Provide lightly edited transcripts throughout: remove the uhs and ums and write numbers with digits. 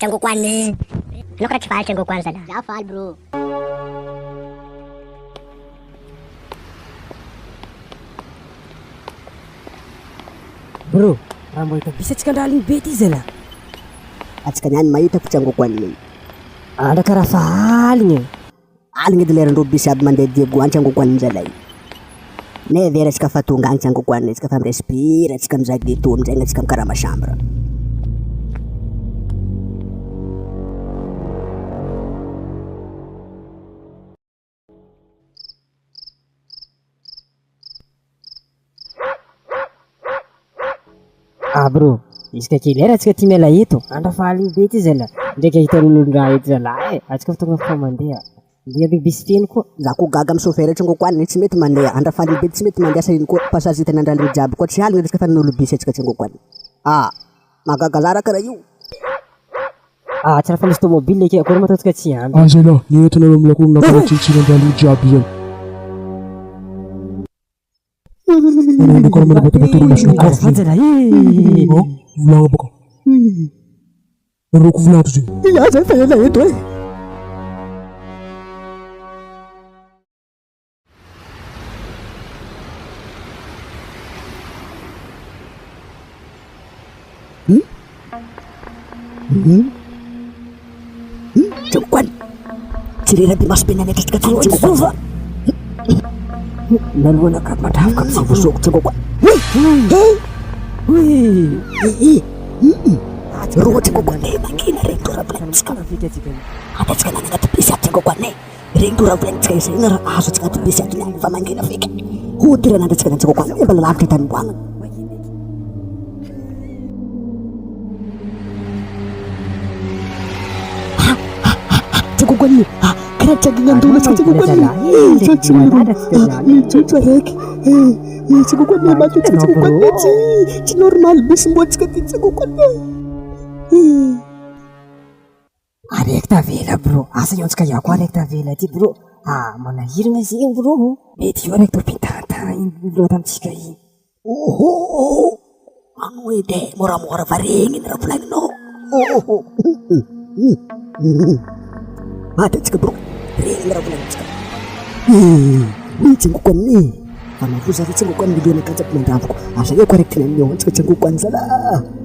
Tsangokoany. Anao karaha tsy faly Tsangokoany zalahy. Za faly bro. Bro, raha mbo hita bus atsika ndra aligny be ty zalahy. Atsika niany mahita ko Tsangokoany igny. Andra karaha fa aligny e. Aligny edy lerandreo bus aby mandeha Diego any Tsangokoany zalahy. Ne very atsika fa tonga agny Tsangokoany atsika fa mi-respire atsika mizaha ghetto aminjay atsika mikarama chambre. Ah bro, isaka kely era atsika ty miala eto, andra fa aligny be ty zala, ndraiky ahitan'olon-draha eto zalahy e, atsika fa tonga fa mandeha, ndeha be bisy feno koa. Za ko gaga am chauffeur tsongo ko any tsy mety mandeha andra faly be tsy mety mandeha sa ino koa passage hitany andra aligny jiaby koa tsy aligny resaka fa nin'olo bisy atsika tsongo ko any ah mahagaga za raha karaha io. Ah tsy raha fa misy tomobile akia akory moa ataontsika tsy ampy. Ah zalahy, ny entinareo am lakoronà karaha tsiritsiro andra aligny jiaby zany. Anao ndray karaha manabatabata masonao kara Azafady zalahy e. Ah, volagna baka. Nareo ko volagno zegny. Ia zay fa ela eto e. Hmm? Hmm? Hmm? Tsokoany. Tsy rera be maso be nanaiky tsika tany tsokoany. Nalohana ka mandravoka Tsy voasoko tsokoany. Hey! Hey! Roa tsokoany mangina regny tora volanintsika. Ataontsika nany anaty bus ato tsokoany. Regny tora volanintsika izay raha azo antsika anaty bus ato niany fa mangina feky. Hody raha nandratsika nany tsokoany mbola lavitra tany mboagna. Tsokoany karaha tsagin'andolo antsika tsokoany. Tsotso araiky. Tsokoany maty antsika tsokoany tsy tsy normal bus mbo antsika ty tsokoany. Araiky tavela bro, asa io antsika iaho koa araiky tavela ty bro, ah manahirana zegny bro, mety io araiky tompin-tantana igny nivola tamintsika igny. Oho! Ano edy e, moramora fa regny ny raha volagninao. Oho! Maty antsika bro, regny ny raha volagnintsika. Ih, tsingoko an'i. Fa mavozo ary tsingoko an'i miliona katsaka mandravoko. Asa eo correct ny amin'io antsika tsingoko an'i zalahy.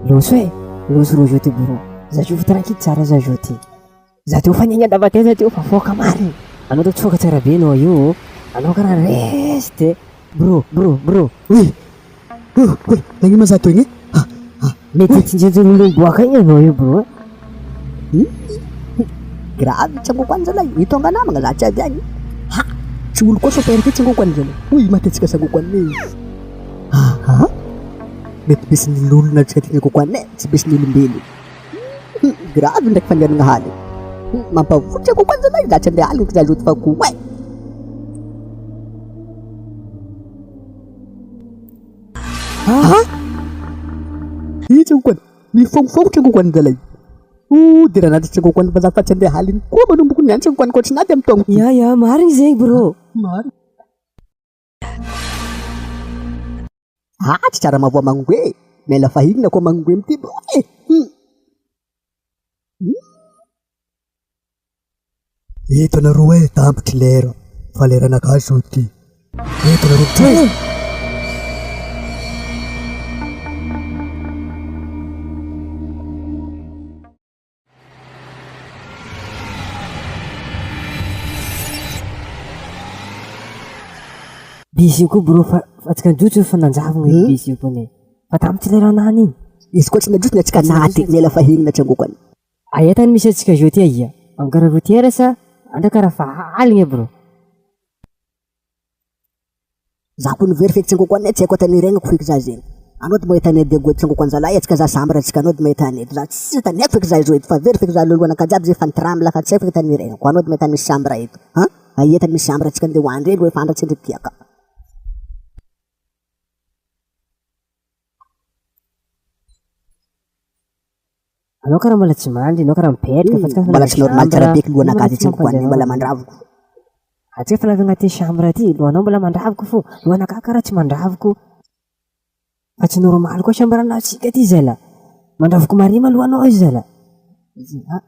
Loso e, loso rojo ty bro. Za teo fa tranquille tsara za jo ty. Za teo fa niaigna dava-teo za teo fa foka marigny. Anao teo tsy foka tsara be anao io. Anao karaha reste. Bro, bro, bro. Oui. Oh, oui. Nagnino ma za teo igny? Ah, ah. Mety tsinjinjin'olo miboaka igny anao io bro. Grave tsangoko any zalahy. Io tonga namagna za tsy avy agny. Ha! Tsy olo koa chauffeur ty tsangoko any zalahy. Hoy maty antsika tsangoko any. Aha. Mety misy ny olona antsika ty tsangoko any e, tsy misy ny olombelo. Grave ndraiky fandehanana haly. Mampavotra tsangoko any zalahy, za tsy andeha aligny za zoto fa ko e. Aha! Io tsangoko any. Mifôngofôngo tsangoko any zalahy. Oh, de raha naty tsangoko any fa za fa tsy andeha aligny koa manomboko niany tsangoko any koa tsy naty amy taogno ty. Ya ya, marigny zegny bro. Marigny. Ah, tsy tsara mahavoa mangoe e. Miala fahinina koa mangoe amity bro e. Eto anareo e, tampitry lera, fa leranakahy zao ty. Eto anareo ty. Bus io koa bro fa fa antsika nijotso efa nanjavogna io bus io kony e. Fa tampitry lera nany igny. Izy koa tsy najotso ny antsika naty, miala fahinina tsangoko any. Aia tany misy antsika zao ty aia? Am gare routière sa andra karaha fa aligna bro. Za ko nivery feky tsangoko any tsy haiko atany iregnako feky za zegny. Anao ty mahita anay Diego eto tsangoko any zalahy atsika za sambatra atsika anao ty mahita anay eto za tsy tany haiko feky za zao eto fa very feky za lolohanaka jiaby zay fa nitrambla fa tsy haiko feky tany iregnako anao ty mahita misy chambre eto han aia tany misy chambre atsika ndeha ho andry aloha efa andra tsendriky tiaka. Anao karaha mbola tsy mandry, anao karaha mipetraka fa tsy karaha Mbola tsy normal tsara be lohanakahy ty tsy koan'ny mbola mandravoko. Atsika fa lava agnatin'ny chambre aty, lohanao mbola mandravoko fô, lohanakahy karaha tsy mandravoko. Fa tsy normal koa chambre antsika ty zala. Mandravoko mare ma lohanao izy zala.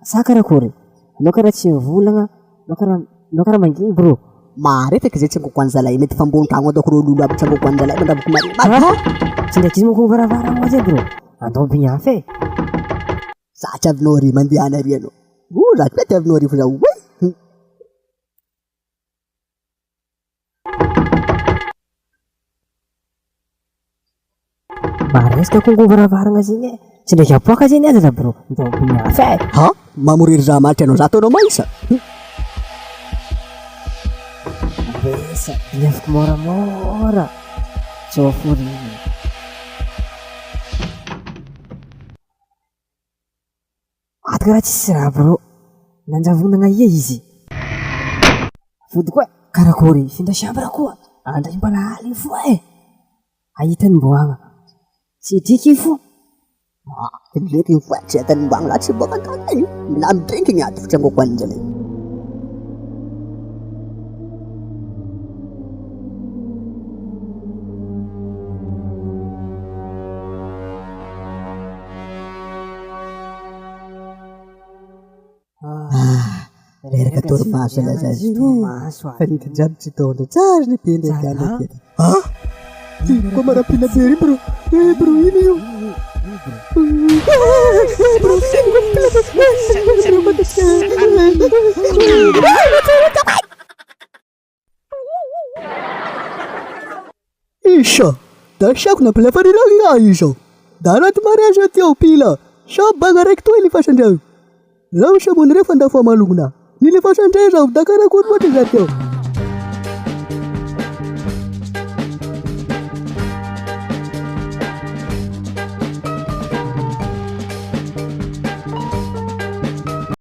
Sa karakory? Anao karaha tsy mivolagna, anao karaha anao karaha mangigny bro. Mare feky zay tsy ankokoan'ny zalahy mety fa ambony tragno ataoko reo lolo aby tsy ankokoan'ny zalahy mandravoko mare. Ah! Tsy ndraiky izy manko varavarana zay bro. Andao bignafy e. Za tsy avinao ary mandehana ary anao. Oh za tsy mety avinao ary fa za oay. Maresaka kongo varavarana zegny e. Tsy ndraiky apoaka zegny aza za bro. Ndao bignafy e. Ha? Mamorery za maty anao za ataonao maisa. Ambesa, bignafiko moramora. Tsôfo ry. Ato karaha tsisy raha bro. Nanjavonana aia izy? Vody koa karakory finda chambre koa andray mbala aligny fo e. Ahita ny mboagna. Tsy driky io fo. Ah, driky io fo tsy ahita ny mboagna laha tsy boaka an-tany e. Milamy drinky ny ato fitsangoko an'izany. Reraka torimaso ilay zaza io. Fa nity jiaby tsy taona tsara ny be ndraiky andro aty. Ah! Ty koa marapila be ry bro. Eh bro ino io? Eh bro ino marapila be? Eh bro Isha, da shako nampilefa ny rangahy izao. Da anaty mariage aty ao pila. Sa baga raiky toy ny fasandreo. Zaho samony reo fa ndafo amalogna. Ny lefasan-dray zaho da karakory loatra za teo.